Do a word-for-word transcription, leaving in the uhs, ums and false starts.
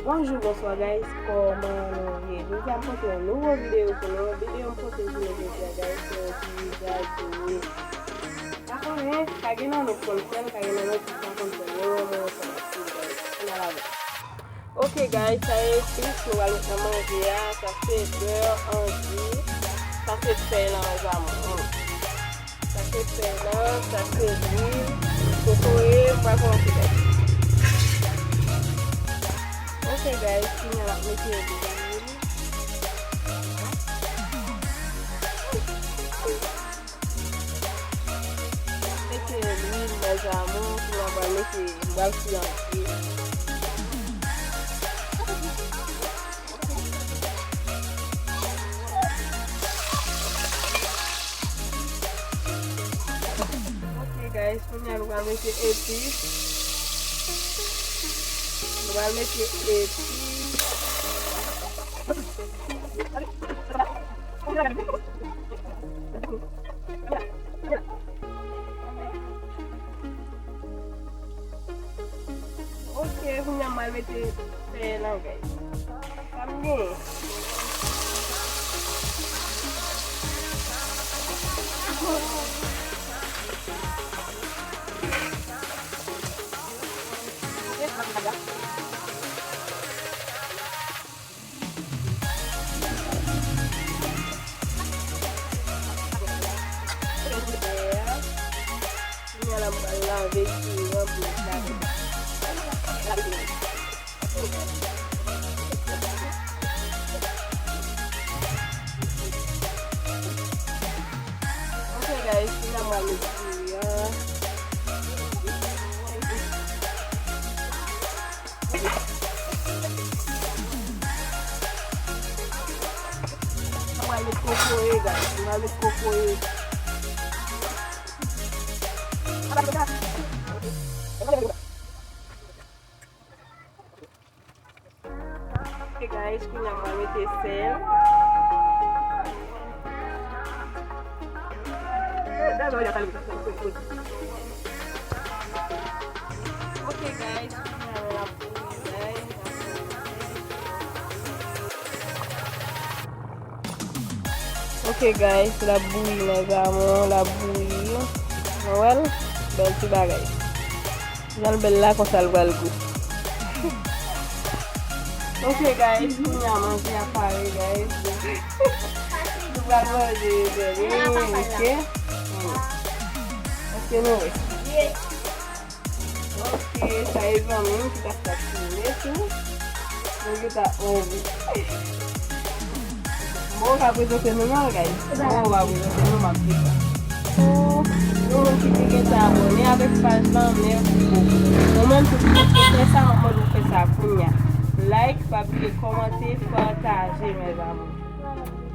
Bonjou, bonswa guys, kòman nou ye? Jodi a m pote yon nouvo videyo pou nou. Videyo m pote pou nou jodi a guys, se yon ti vizaj nou. Pa konnen, pa gen nan nou k konn fè l, pa gen nan nou ki pa konn fè l. Men mwen, mwen konn fè l guys. Ann al avè m. Ok guys, sa e epis nou pral met nan manje a. Sa se bè, anji, sa se fèy lan, mezanmi. Sa se fèy lan, sa se lwil, kokoye, m pral kòmanse guys. Ok guys, kounye a m ap mete lwil. Mete lwil, mes amours, kounye a m pral mete, m pral fri anpil. Ok guys, kounye a nou pral mete epis. Nou pral mete epis. Ok, kounye a m al mete fèy lan guys. Sa m gen. Kounye a la m pral lave diri an pou l lave. Ok guys, kounye a m pral met diri an. Mwen met kokoye, guys. Mwen met kokoye. Ok, guys, kounye a mwen mete sèl. Ok, guys, kounye a la bouyi, guys. Ok, guys, l ap bouyi, mes amours, l ap bouyi. Nou wè l? Bèl ti bagay. Jan l bèl la, konsa l pral gou. Ok, guys, kounye a manje a pare, guys. Nou pral manje, mezanmi, ok? Hmm. Èske nou wè? Ok, sa e zanmi m ki ta fè fime tou. Mwen gentan anvi. Bon, w ka prezante nou non, guys. Bon, w ka prezante nou, m ap di sa. Pou nou moun ki te gentan abòne avèk paj lan, mèsi bokou. Nou menm tou ki poko fè sa, m ap mande w fè sa kounye a. Like, pa bliye kòmante, pataje, mes amours.